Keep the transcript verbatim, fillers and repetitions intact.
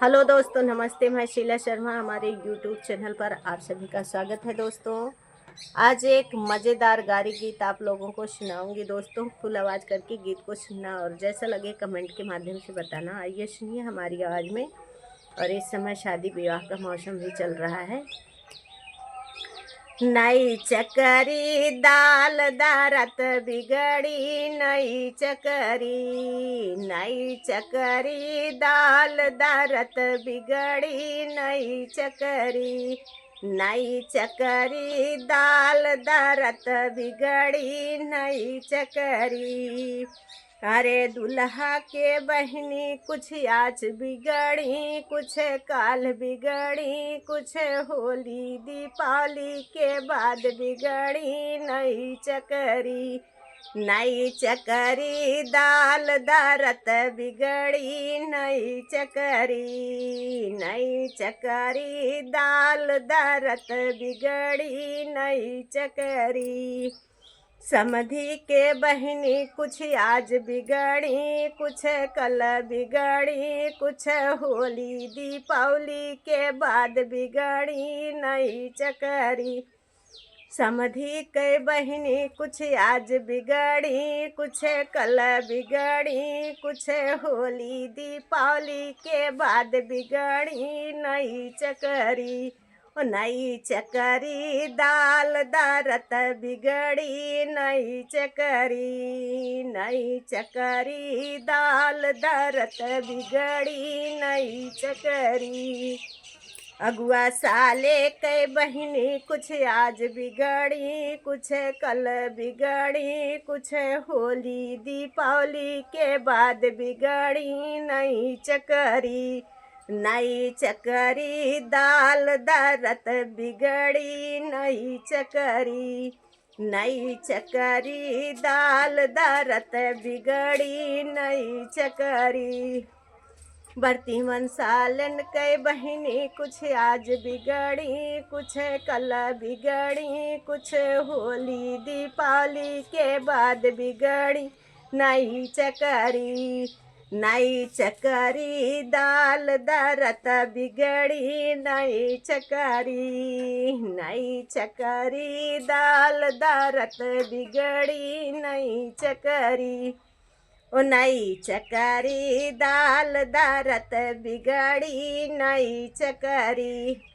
हेलो दोस्तों, नमस्ते। मैं शीला शर्मा, हमारे YouTube चैनल पर आप सभी का स्वागत है दोस्तों। आज एक मज़ेदार गारी गीत आप लोगों को सुनाऊंगी दोस्तों। फुल आवाज़ करके गीत को सुनना और जैसा लगे कमेंट के माध्यम से बताना। आइए सुनिए हमारी आवाज़ में। और इस समय शादी विवाह का मौसम भी चल रहा है। नई चकरी दाल दरत बिगड़ी, नई चकरी, नई चकरी दाल दरत बिगड़ी, नई चकरी, नई चकरी दाल दरत बिगड़ी, नई चकरी। अरे दुल्हा के बहिनी कुछ आज बिगड़ी, कुछ काल बिगड़ी, कुछ होली दीपावली के बाद बिगड़ी, नई चकरी, नई चकरी दाल दरत बिगड़ी, नई चकरी, नई चकरी दाल दरत बिगड़ी, नई चकरी। समधी के बहिनी कुछ आज बिगड़ी, कुछ कल बिगड़ी, कुछ होली दीपावली के बाद बिगड़ी, नई चकरी। समधी के बहिनी कुछ आज बिगड़ी, कुछ कल बिगड़ी, कुछ होली दीपावली के बाद बिगड़ी, नई चकरी। ओ नई चकरी दाल दरत बिगड़ी, नई चकरी, नई चकरी दाल दरत बिगड़ी, नई चकरी। अगुआ साले के बहिनी कुछ आज बिगड़ी, कुछ कल बिगड़ी, कुछ होली दीपावली के बाद बिगड़ी, नई चकरी, नई चकरी दाल दरत बिगड़ी, नई चकरी, नई चकरी दाल दरत बिगड़ी, नई चकरी। बरती मन सालन के बहिनी कुछ आज बिगड़ी, कुछ कल बिगड़ी, कुछ होली दीपावली के बाद बिगड़ी, नई चकरी, नई चकरी दाल दरत बिगड़ी, नई चकरी, नई चकरी दाल दरत बिगड़ी, नई चकरी। ओ नई चकरी दाल दरत बिगड़ी, नई चकरी।